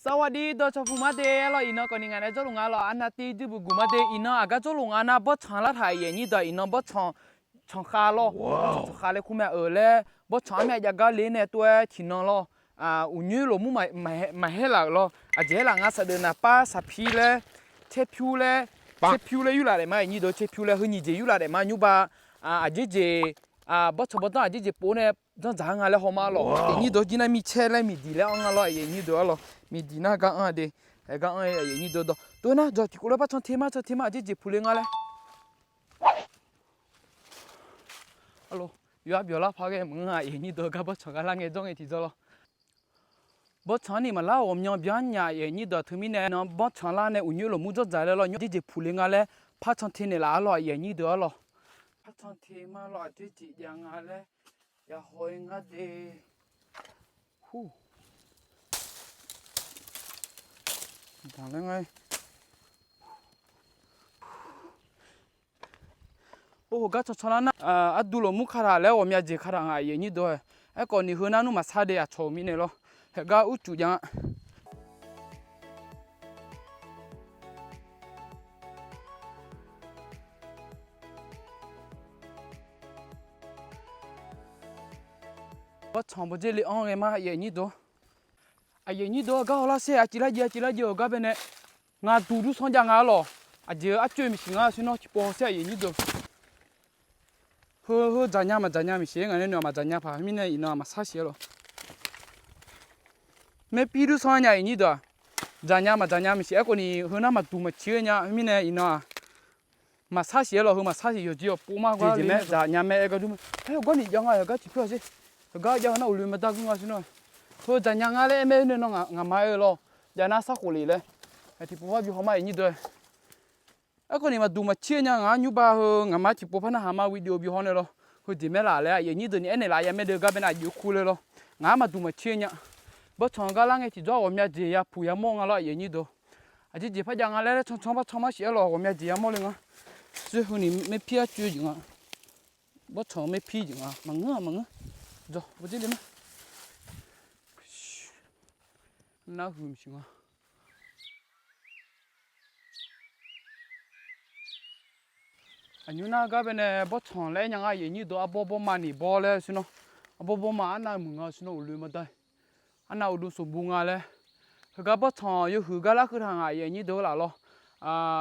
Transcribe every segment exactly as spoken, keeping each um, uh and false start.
Tsawrhaqdir dawqcawq puq mar de lawr, iqnan khawfni ngaq nae jawrluf nga lawq, arnavtiv duibuq guq mar de, iqnan aqgar jawrluf nga nar bawrtsanq lar taq-euq aqyuif aqnyir deuq, iqnan bawrtsanq tsanqkhav lawr, bawrtsanq tsanqkhav laer kur mae-euq laer, bawrtsanq armyav jav gar le nae tov-aer tiqnan lawr, uqnyoer lofmur maqhaer laf-euq lawr, aqjeq aer laf nga saqdeuf naqpar saqpir laer, caerpyur laer, caerpyur laer yurlaf daef ma aqyuif aqnyir deuq, caerpyur laer heu nyiq jeq yurlaf daef ma nymrba, aqjeq jeq, bawrtsanq bawrdanr aqjeq jeq pov nae danrdzaq-anr nga laer haw ma lawq, aqyuif aqnyir deuq jir nar micaer laer miqdiq laer anr nga lawr, aqyuif aqnyir deuq arlawq, miqdiq nar gar anr-a de, gar anr-a aqyuif aqnyir deuq dawq tov nar dawq tiqkawv lof par can te ma, can te ma aqjeq jeq puq le nga laer. Arlawq, yawqha byawq lar paq ghae maqngeur-a, aqyuif aqnyir deuq gar bawrtsanq gar lar ngae jawr ngae tiqjawr lawr. Bawrtsanq-anr ni maqlar ghawqmyan byan nya, aqyuif aqnyir dawq teumirnae nan bawrtsanq lar nae uqnyoer lofmur dzawrdzaq laer lawr, nymr aqjeq jeq puq le nga laer par can te naeqlaf arlawq, aqyuif aqnyir deuq arlawq. Par can te ma lawr, aqjeq jeq jav nga laer yahaw-ir ngar de. Hu, danqler nga. Or, heugar cancan lar nar, arduv lofmur kataq laer ghawqmya jeq kataq nga, aqyuif aqnyir deuq-aer. Aerkhawf ni heu nar nmr maqsar de, aqcawq-euq mirnae lawr. Heugar urcuf jav nga. Bawrtsanq bawdzer le anr ghae ma, aqyuif aqnyir deuq. Aqyuif aqnyir deuq, gar hawlar sher, aqciv lar jeq aqciv lar jeq-euq gar baenae, ngaq duq dursanr jav nga arlawq. Aqjeq-eu arcoer maeqsiq nga sher nawr tiqpov hawsher, aqyuif aqnyir deuq. Heu heu dzaqnya maqdzaqnya maeqsiq-aer ngaq nae noeq-aq maqdzaqnya paq, heu mirnae iqnan-aq maqsar siq-aer lawq. Maerpir dursanr nya, aqyuif aqnyir deuq-aq, dzaqnya maqdzaqnya maeqsiq-aer khawf ni heu nar maqduq maqcir-eu nya, heu mirnae iqnan-aq maqsar siq-aer lawq, heu maqsar siq, yawqjeq yawqpov mar gar le mae, dzaqnya mae-aer gar dur mae. Aer, heugar ni jav nga, yawqgar tiqpyur-aq sher. Heugar jav heu nar uqloe maqdar gur nga sher nawr. Heu dzaqnya nga laer aer mae, heu nae nan ngaq ma aer-eu lawr. Jav nar sar khof le laer. Tiqpov par bi haw ma, aqyuif aqnyir deuq. Aerkhawf ni maqduq maqcir-eu nya, ngaq-anr nymrba heu ngaq ma tiqpov par narhaq ma, video bi haw nae lawr. Heujeq maer laf laer aqyuif aqnyir deuq ni aernaeq laf ya mae, deuq gar baenae aqjox kur le lawr. Ngaq-anr maqduq maqcir-eu nya. Bawrtsanq gar lar ngae tiqjawr ghawqmya jeq yapuf yamawr nga lawr, aqyuif aqnyir deuq. Aqjeq jeq par jav nga laer laer can can par can mar siq-aer lawq, ghawqmya jeq yamawr le nga. Sher, heu ni maerpir arcoer jeq nga. Bawrtsanq-eu maerpir jeq nga, maqngeur-aq maqngeur. Jawr bawdzer le ma. Narhuiq maqsiq nga. Aqnymr nar gar baenae bawrtsanq laer nya nga, aqyuif aqnyir deuq, arbawr bawrma ni bawr laer sher nawr. Arbawr bawrma arnav muiq nga sher nawr, uqloe maqdar. Arnav uqdov sanqbu nga laer. Heugar bawrtsanq yawhuiq gar lar keuv taq nga, aqyuif aqnyir deuq-eu laf lawr.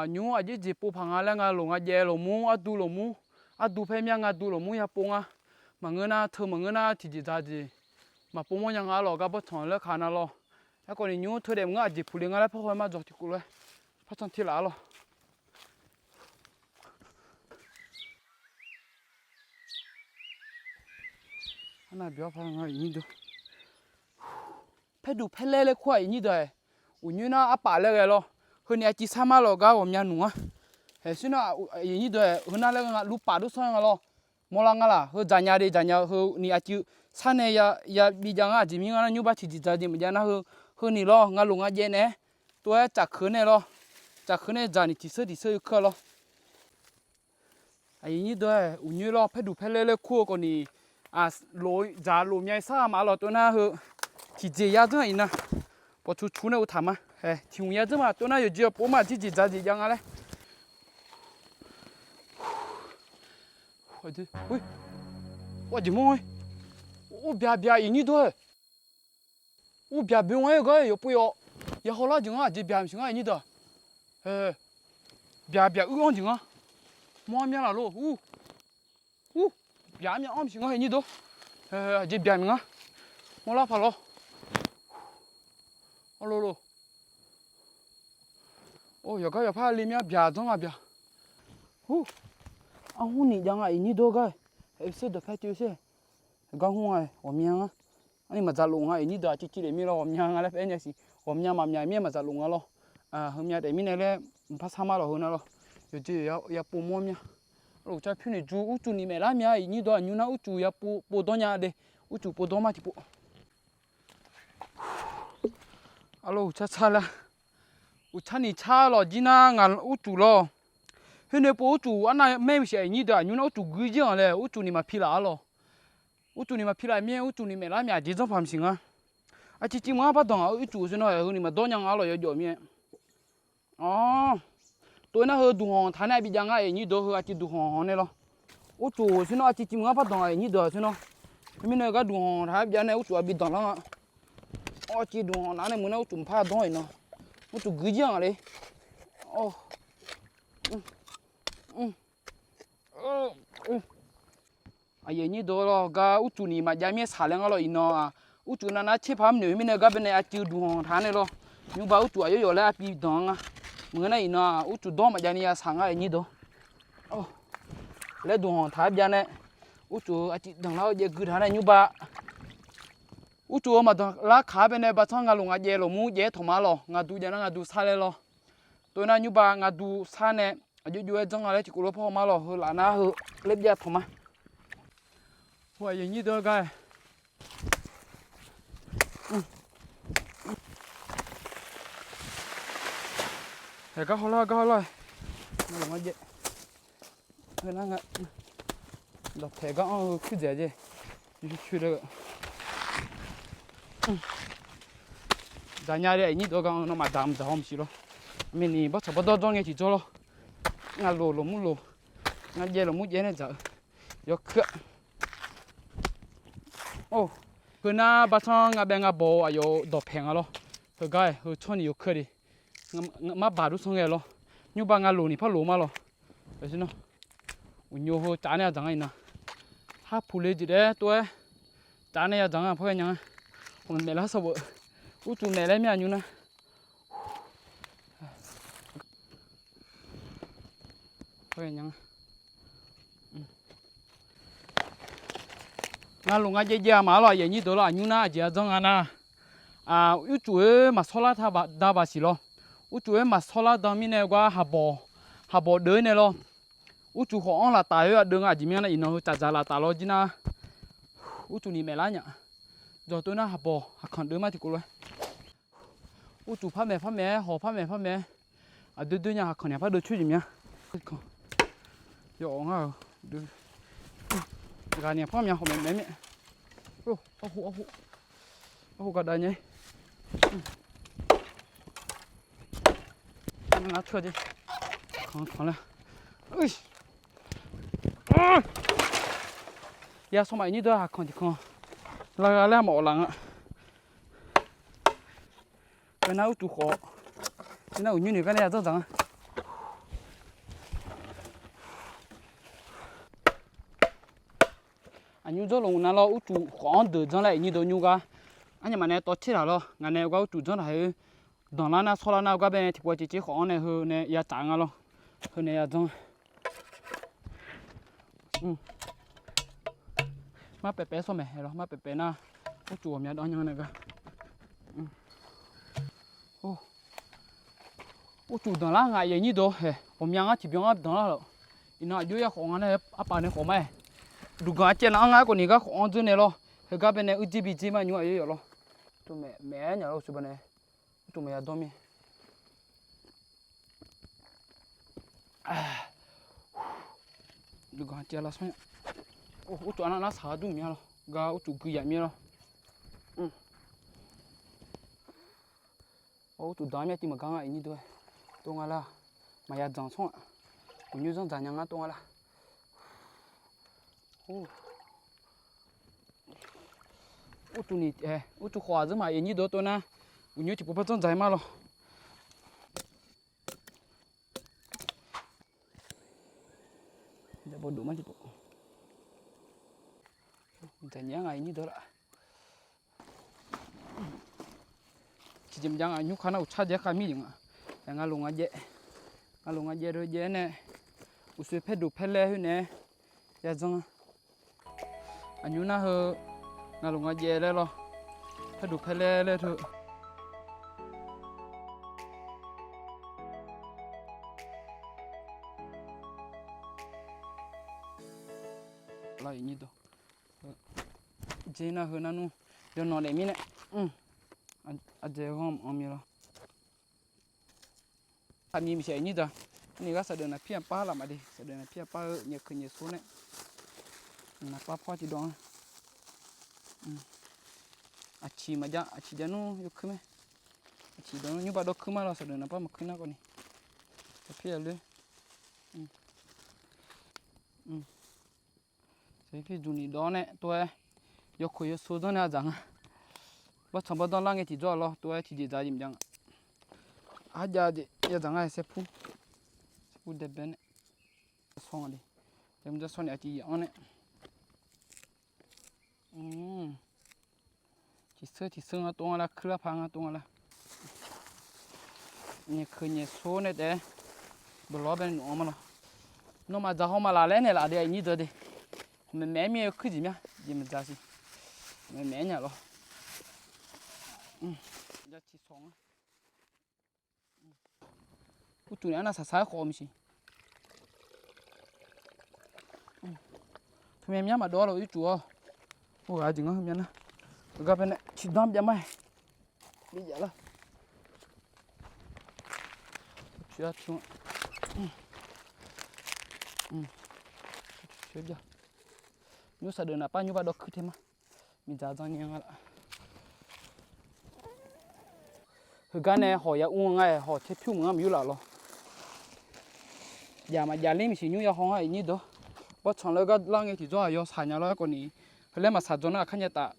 Nymr aqjeq jeq pov paq nga laer, nga loq nga jaev lofmur, arduv lofmur, arduv paer mya nga duv lofmur yapov nga. Maqngeur nar teu, maqngeur nar tiqjeq dzaq jeq maqpov mawr nya nga lawq, gar bawrtsanq laer kaq na lawr. Aerkhawf ni nymr teu daef maqngeur, aqjeq puq le nga laer par haw-aer ma, jawq tiqkawv lof-aer par can te laf-a lawq. Arnav byawq-ar par nga, aqyuif aqnyir deuq. Paerduq paerlaer laer kur-aq, aqyuif aqnyir deuq-aer. Uqnyoer nar arpaf laer ghae lawr. Heu ni aqciv sar mar lawq, gar ghawqmya nmq-ar. Aeqsir nar, aqyuif aqnyir deuq-aer, heu nar laer ghae nga, luvpaf dursanr nga lawr. Mawrlar nga laq, heu dzaqnya de, dzaqnya-eu heu ni aqciv sar nae ya, ya bi jav ngar, aqjeq mir nga nar nymrba tiqjeq dzaq jeq maqjav nar heu, heu ni lawr, nga loq nga jaev naeq-aer, tov-aer tsafkeuv nae lawr, tsafkeuv nae dzaq ni tiqseur tiqseur yawkeuv-a lawr. Aqyuif aqnyir deuq-aer, uqnyoer lawr, paerduq paerlaer laer kur-eu khawf ni, lof dzaq lof mya-ir sar-a ma lawq, tov nar heu tiqjeq ya dzanr-aq iqnan, bawqtsuq tsuq nae uqtaq ma. Ae, tiq hmq ya dzanr ma, tov nar yawqjeq yawqpov ma, tiqjeq dzaq jeq jav nga laer. Ur, jeq mawr-aer. Ur, byaq byaq, aqyuif aqnyir deuq-aer. Ur, byaq byo nga-aer, gar yawqpov yawq. Ya hawlar jeq ngar, aqjeq byaq maqsiq ngar, aqyuif aqnyir deuq-aq. Byaq byaq uir-anr jeq ngar. Mawr armya laf lor. Ur, ur, byaq armya anr maqsiq ngar, aqyuif aqnyir deuq. Aqjeq byaq maqngar. Mawrlar paq lawr. Arlor lor. Or, yawqgar yawqpar le mya byaq dzanr nga byaq. Ur, arhmr ni jav nga, aqyuif aqnyir deuq gar. Aer, sher dawqpae tov sher. Gar hmr nga, ghawqmya ngar. Arni maqdzaq lof nga, aqyuif aqnyir deuq, aqciv civ daef mir lawr, ghawqmya nga laer paer nya siq. Ghawqmya maqmya mir-aer maqdzaq lof nga lawr. Heumya daef mirnae laer mqpar sar mar lawq, heu nar lawr. Yawqjeq yapov mawr mya. Aloq car pyur ni jur, urcuf ni maef lar mya, aqyuif aqnyir deuq, aqnymr nar urcuf yapov povdanr nya de. Urcuf povdanr ma tiqpov. Aloq uqcar car lar. Uqcar ni car lawq, jir nar ngaq urcuf lawr. Khoer noeqpov urcuf arnav maer maqsiq, aqyuif aqnyir deuq, aqnymr nar urcuf guir jir-anr laer, urcuf ni maqpi laf-a lawq. Urcuf ni maqpi laf mir-aer, urcuf ni maef lar mya, aqjeq dzanr paq maqsiq ngar. Arciv civ meuq-anr par danq-aq, ircuf sher nawr-aer heuni maqdawr nya nga lawq, yawjawf mir-aer. Awr, tov nar heu duqhanq taq nae bijav ngar, aqyuif nyir deuq, heu arciv duqhanq nae lawr. Ircuf sher nawr arciv civ meuq-anr par danq, aqyuif nyir deuq sher nawr. Mirnae gar duqhanq taq-aer bijav nae ircuf-aq bi danq lar nga. Arciv duqhanq nar nae meuq nar ircuf maqpar danr-iq nan. Ircuf guiqjir-anr le. Aqyuif nyir deuq lawr, gar ircuf ni maqjav mir-aer saq laer nga lawr iqnan-aq. Ircuf navnav tser paq-anr noeq mirnae gar baenae arciv duqhanq taq nae lawr. Nymrba ircuf aqyawf yawf laer arciv danq nga. Meuq nar iqnan-aq ircuf dawr maqjav ni ya saq nga, aqyuif nyir deuq. Laer duqhanq taq-aer bijav nae ircuf-eu arciv danqlar-eu jaev gui taq nae nymrba ircuf-eu maqdanqlar kaq-aer baenae baqtsanr nga loq nga jaev lawq mur jaev-aer tawq ma lawq, ngaqdu jav nar ngaqdu sar laer lawr. Tov nar nymrba ngaqdu sar nae aqjox jov-aer janr nga laer tiqkov lof par haw ma lawq, heu laf nar heu laer byav tawq ma. Aqyuif nyir deuq gar-aer Haeq gar hawlar, gar hawlar. Nga loq nga jaev. Heu nar nga dawqpaeq gar anr-eu kuir dzaeq jeq. Coer coer-eu dzaq nya le, aqyuif nyir deuq gar nawmaf daq mq dzaq haw maqsiq lawr. Aqmir ni bawrtsaq bawrdanr jawr ngae tiqjawr lawr. Nga loq loq mur loq, nga jaev loq mur jaev nae dzaq-eu yawkuir-a. Or, heu nar baqtsanr nga bae nga baw-eu aqyawf-euq dawqpaeq nga lawr. Heugar-aer heu tsawrni yawkuir de. Marbaq dur sanr ghae lawr. Nymrba nga loq ni par loq ma lawq. Uqnyo heu caf nae ya dzaq nga iqnan. Har puq le jeq daef tov-aer caf nae ya dzaq nga par ghae nya nga. Khawf maeq lar sawr beu. Urcuf maeq laer mir-a nymr nar. Nga loq nga jaev jaev-a ma lawq, aqyuif nyir deuq lawr, aqnymr nar aqjeq ya dzanr nga nar. Urcuf-aer maqshawrlar da baq siq lawr. Urcuf-aer maqshawrlar dan mirnae gar haqbawq, haqbawq deuv-aer nae lawr. Urcuf khawf anr laftaf-aer aqdeuv nga aqjeq mir-anr nar iqnan heu tsaf dzaq laftaf lawr jir nar. Urcuf ni maeq lar nya. Jawq tov nar haqbawq haqkanq deuv ma tiqkov lof-aer. Urcuf par maeq par maeq-aer hawq par maeq par maeq-aer. Aqdoer doer nya haqkanq nya par deuv coer jeq mya. Yawf ngar-euq ghaq nya par mya hawq maeq maeq mir. Arhu arhu arhu gaqdav nya-ir. Nar coer jeq. Kanq kanq laer. Ya sawr maf aqnyir deuq haqkanq tiqkanq. Lar gha laer maqawq laf nga. Ghae nar urcuf khawf, nar uqnymr ni gar nae ya dzanr dzaq nga. Aqnymr dzawrluf nar lawr, urcuf khawf-anr deuq dzanr laer aqnyir deuq nymr gar. Arnyaf maf nae tawv tser taq lawr, ngaq nae gar urcuf dzanr taq-aer danqlar nar shawrlar nar gar bae tiqpov tiqcer khawf-anr nae heu nae ya tsaf nga lawr. Heu nae ya dzanr. Mar paef paef-aer sawr maeq lawr, mar paef paef nar urcuf ghawqmya danr nya nae gar. Urcuf danqlar ngaq aqyuif nyir deuq haeq ghawqmya ngar tiqbyan-anr danqlar lawq. Iqnan aqjox ya khawf nga nar arpaf nae khawf ma-aer. Duqganq aqcaev laf-anr ngar khawf ni gar khawf-anr dzeur nae lawr. Heugar bae nae urdzir bijir ma nymr aqjox yawf lawr. Tov maeq maeq-aer nya lawr uqshoe banae. Tov maeq ya dawr mir. Duqganq aqcaev lavsanr nya. Urcuf arnav nar saq-a dur mya lawr. Gar urcuf gui yaf mir lawr. Urcuf danq-ar mya tiv maqgar nga aqnyir deuq-aer. Tov nga lar. Maqya dzanq sanr-aq. Uqnymr zanr dzaq nya ngar tov nga lar. Urcuf ni, urcuf khawf aqzeur maf aqyuif nyir deuq tov nar. Uqnymr tiqpov par zanr dzaq-aer ma lawr. Daqbawr dof mar tiqpov. Dzaq nya nga aqyuif nyir deuq laf. Tiqjeq maqjav nga nymr kar nar uqtsar jaev-aer khav mir jeq nga. Nga loq nga jaev. Nga loq nga jaev dov jaev-aer nae uqshoe paerduq paerlaer khoer naeq-aer ya dzanr. Aqnymr nar heu nga loq nga jaev laer lawr. Paerduq paerlaer laer teu. Lar-iq nyir dawq. Dzer nar heu nar nmr yawqnan daef mirnae. Aqdzaeq ghanr anq mir lawr. Aqmir maqsiq aqnyir daq. Ni gar saqdeuq naqpir aqpar laf maqde, saqdeuq naqpir aqpar-eu nyaef keuq nyaef sor nae naqpar pawr tiqdawq-anr. Aqciq maqjav, aqciq jav nmr yawkuir mae. Aqciq dawq nmr nymrbav dawrkuir ma lawr, saqdeuq naqpar maqkuir nar khawf ni. Saqpir yaloer. Saqpir juq ni dawr nae tov-aer, yawkhof yawsov danr nae adzaq nga. Bawrtsanq bawrdanr lar ngae tiqjawr-aq lawr, tov-aer tiqjeq dzaq jeq maqjav nga. Arjav jeq yadzaq nga-aer saerpur. Saerpur daebae nae. Sawr nga de. Yamq ja sawr ni aqciq yaf-anr nae. Tiqseur tiqseur nga tov nga lar, kuir lar paq nga tov nga lar. Nyaeq keuq nyaeq sor nae taef-aer, beuqlawr bae noeq-anr ma lawr. Nawmaf dzaq haw maqlaf laer naeqlaf de aqnyir deuq de. Khawf maeqmaeq-aer mir-aer kuir jeq mya jeq maqdzaq siq. Maeqmaeq-aer nya lawr. Urcuf ni arnav saqsaq-aer khawf maqsiq. Teu myav myav maqdov-ar lawq urcuf-awr. Or ghaq jeq ngar heu myav nar. Gar bae nae ciqdanr jav ma-aer. Bi jav lar. Nymr saqdeuq naqpar nymrbav dawrkuir te ma. Miqdzaq dzan nya nga laf. Heugar nae hawq ya ur ngar-aer hawq tser pyur meuq ngar maqyur laf lawr. Jav maqjav ler maqsiq nymr ya haw ngar aqnyir deuq. Bawrtsanq laer gar lar ngae tiqjawr-aq yawshaq nya lawr-aer khawf ni. Heu laer maqshaq dzaw nar aqkar nya taf.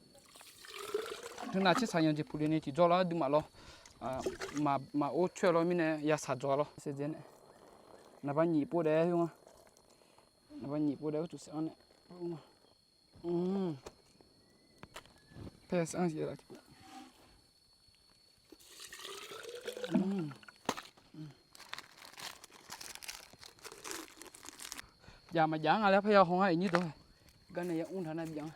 Teunav tser shaq nya jeq puq le ni tiqjawr lawr aqduimaf lawr. Maq or coer lawr mirnae ya shaq dzaw lawr. Naqba nyiq pov daef-aer khoer nga. Naqba nyiq pov daef-aer uqcuf saef-anr nae. Paer saef-anr siq-a tiq pov. Jav maqjav-anr nga laer paer ya haw ngar aqnyir deuq. Gar nae ya mr taq nar bi jav-anr.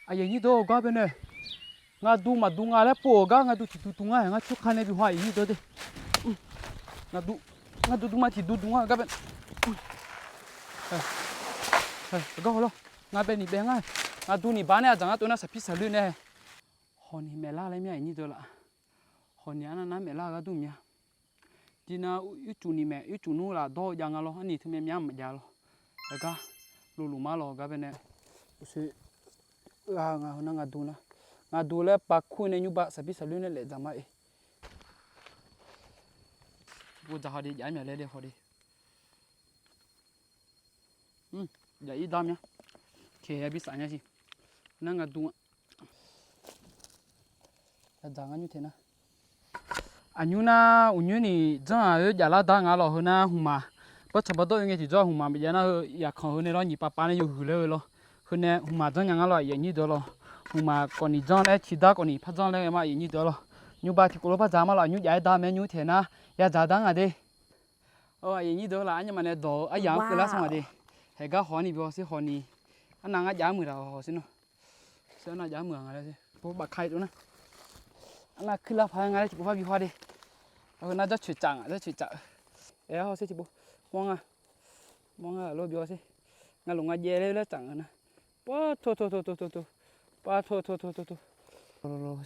Aqyuif aqnyir deuq-or, gar bae nae ngar dur maqdur nga laer pov-euq gar ngar dur tiqdur dur ngar-aer ngar coer ka nae bi haw aqyuif aqnyir deuq de. Ngar dur, ngar dur dur ma tiqdur dur ngar gar bae. Gar haw lawr, ngar bae ni bae ngar. Ngar dur ni bar nae aqdzaq ngar tov nar saqpir saqloer nae. Hawq ni maeqlar laer mya aqnyir deuq laf. Hawq ni arnav nar maeqlar gharduq mya. Dir nar ircuf ni maeq ircuf nmr laf dawr-eu jav nga lawr, arni teu myav myav maqjav lawr. Aqgar luf luf mar lawq gar bae nae. Uqshoe gha nga heu nar ngar dur nar. Ngar dur laer pav kur nae nymrbav saqpir saqloer nae laef dzaq ma-eq. Bov dzaq haw de jav-aer myaq laer de haw de. Jav ir dar mya. Teq ya bi saf nya siq. Nar ngar dur nga. Dzaq ngar nymr teq nar. Aqnymr nar uqnymr ni janr-aq oer jav lar dar nga lawq heu nar hmqmaq. Bawrtsanq bawrdawr oe ngae tiqjawr hmqmaq maqjav nar heu yaqkanq heu nae lawr nyiq pav pav nae yawhuiq laer-eu lawr. Heu nae hmqmaq janr nya ngar lawr aqyuif aqnyir deuq lawr. Hmqmaq kawfni janr laer tiqdar kawfni par janr laer ghae ma aqyuif aqnyir deuq lawr. Nymrbav tiqkov lof par dzaq ma lawq aqnymr jav-aer dar mae nymr teq nar. Ya dzaq dar nga de. Aqyuif aqnyir deuq laf arnyamaf nae dawq-eu aryaq-anr keuvlar smr nga de. Haeq gar haw-anr ni bi haw sher haw ni. Arnav ngar jav-aer muiq taq haw sher nawr. Sher arnav jav-aer muiq-a nga laer sher. Bov bafka-ir dov nar. Arnav kuirlar paq-aer nga laer tiqpov par bi haw de. Heu nar janrcoeq caf nga janrcoeq caf-eu. Aer haw sher tiqpov. Mawr nga. Mawr nga lor bi haw sher. Ngar lof ngar jaev laer laer tsaf nga nar. Par to to to to to to. Par to to to to to.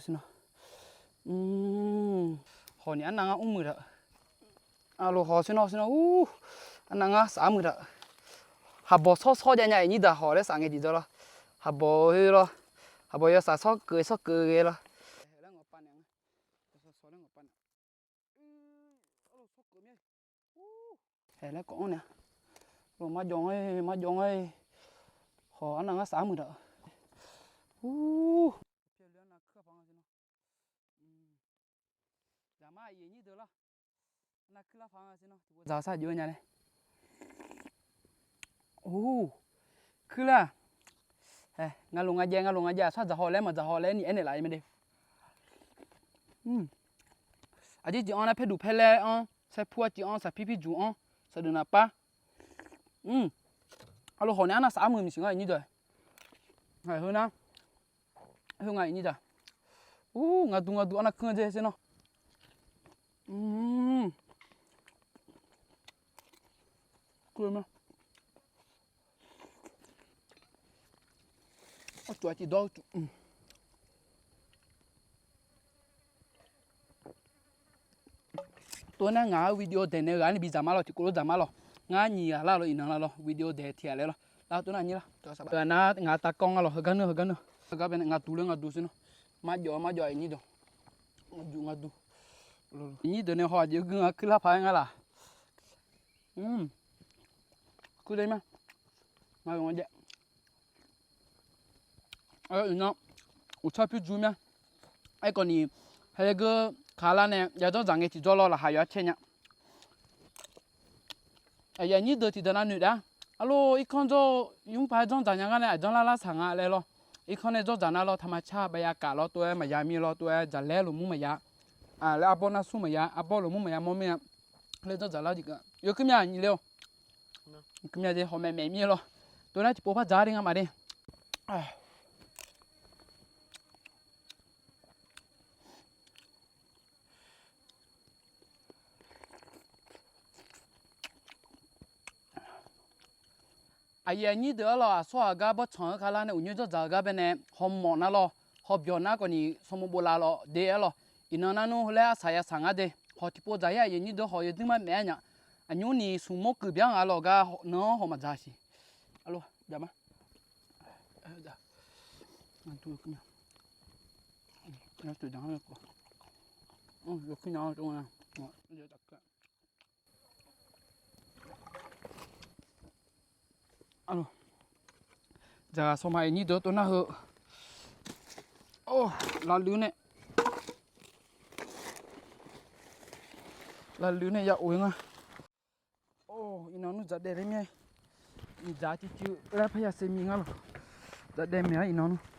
Sher nawr. Hawq ni arnav ngar mr muiq taq. Aqloq hawq sher nawr sher nawr ur. Arnav ngar saf-aer muiq taq. Haqbawq shawr shawr jav nya aqnyir deuq hawq laer saf ngae tiqdawr lawr. Haqbawq-eu lawr. Haqbawq yawsaf shawr keuv shawr keuv ghae lawr. Haeq laer kawv-anr nae. Lof marjawv-anr, marjawv-anr. Hawq arnav ngar saf-aer muiq taq. Ur. Zaqmar aqyuif aqnyir deuq lar. Arnav kuirlar paq nga sher nawr tiqpov dzaq sar jov nya laer. Or, kuirlar. Ngar lof ngar jaev ngar lof ngar jaev aqsar dzaq haw laer maqdzaq haw laer ni aernaeq laf-eu mae de. Aqjeq jeq-anr nar paerduq paerlaer-anr saerpur arciv-anr saqpir pirjuq-anr saqdeq naqpar. Aqloq hawq nae arnav saf-aer muiq maqsiq ngar aqnyir deuq. Heu nar, heu nga aqnyir deuq. Ur, ngar dur ngar dur arnav kuir-anr jeq sher nawr. Kuir ma. Arcuf aqciv dawr uqcuf. Tov nar ngaq-anr video daeq nae ghaq-anr ni bi dzaq ma lawq, tiqkov lof dzaq ma lawq. Ngar nyiq ghaq lar lawq, iqnan lar lawq, video daeq tiq ghaq laer lawq. Lar tov nar nyir lar. Nar ngaq taqkawv nga lawq, heugar nui heugar nui. Heugar baenae ngaq duq le ngaq duq sir nawr. Marjawf marjawf aqnyir deuq. Ngaq duq ngaq duq. Aqnyir deuq nae haw aqjeq gui nga kuir lar paq-aer nga laq. Kuir le ma. Ngaq yawq nga jav. Iqnan uqtsar pyur jur mya. Aerkhawf ni, haer geur kaq lar nae yadzanr dzaq ngae tiqjawr lawr laqkhaq yawqha caer nya. Aqyuif aqnyir deuq tiqdeuq nav noeq daef-a. Arlor irkanr jawr-eu nymr paq-aer janr dzaq nya ngar nae aqjanr lar lar saq nga laer lawr. Irkanr nae janr dzaq nar lawr, taqma car baya kaf lawr tov-aer maqya mir lawr tov-aer jaqlaer lmqmr maqya. Laer arbawr nar smr maqya, arbawr lmqmr maqya mawr mir-a. Laer janr dzaq lar jeq yawkuir mya nyiq le-awq. Kuir mya jeq hawq maeq maeq mir lawr. Tov nar tiqpov par dzaq-ar de ngamaf de. Aqyuif aqnyir deuq-ar lawq, aqsur aqgar bawrtsanq-eu kaq lar nae uqnyoer janr dzaq-eu gar baenae hawmawf nar lawr, hawbyawq nar khawf ni sanqbof bof laf lawq de-ar lawq. Iqnan nar nmr heu laer arsaq ya saq ngar de. Hawq tiqpov dzaq-ir aqyuif aqnyir deuq hawq yawduir mar maeq-ar nya. Aqnymr ni smq mawr kuiq bya nga lawq gar nan-anr hawq maqdzaq siq. Aqlawr, jaq ma. Dzaqghaq sawq ma aqnyir deuq tov nar heu. Or, lavluiv nae, lavluiv nae ya of-ir nga. Or, iqnan nmr dzaqdaev laer mir-a. Miqdzaq cuiv cuiv laer parya saevmir ngar lawq. Dzaqdaev maeq-ar iqnan nmr.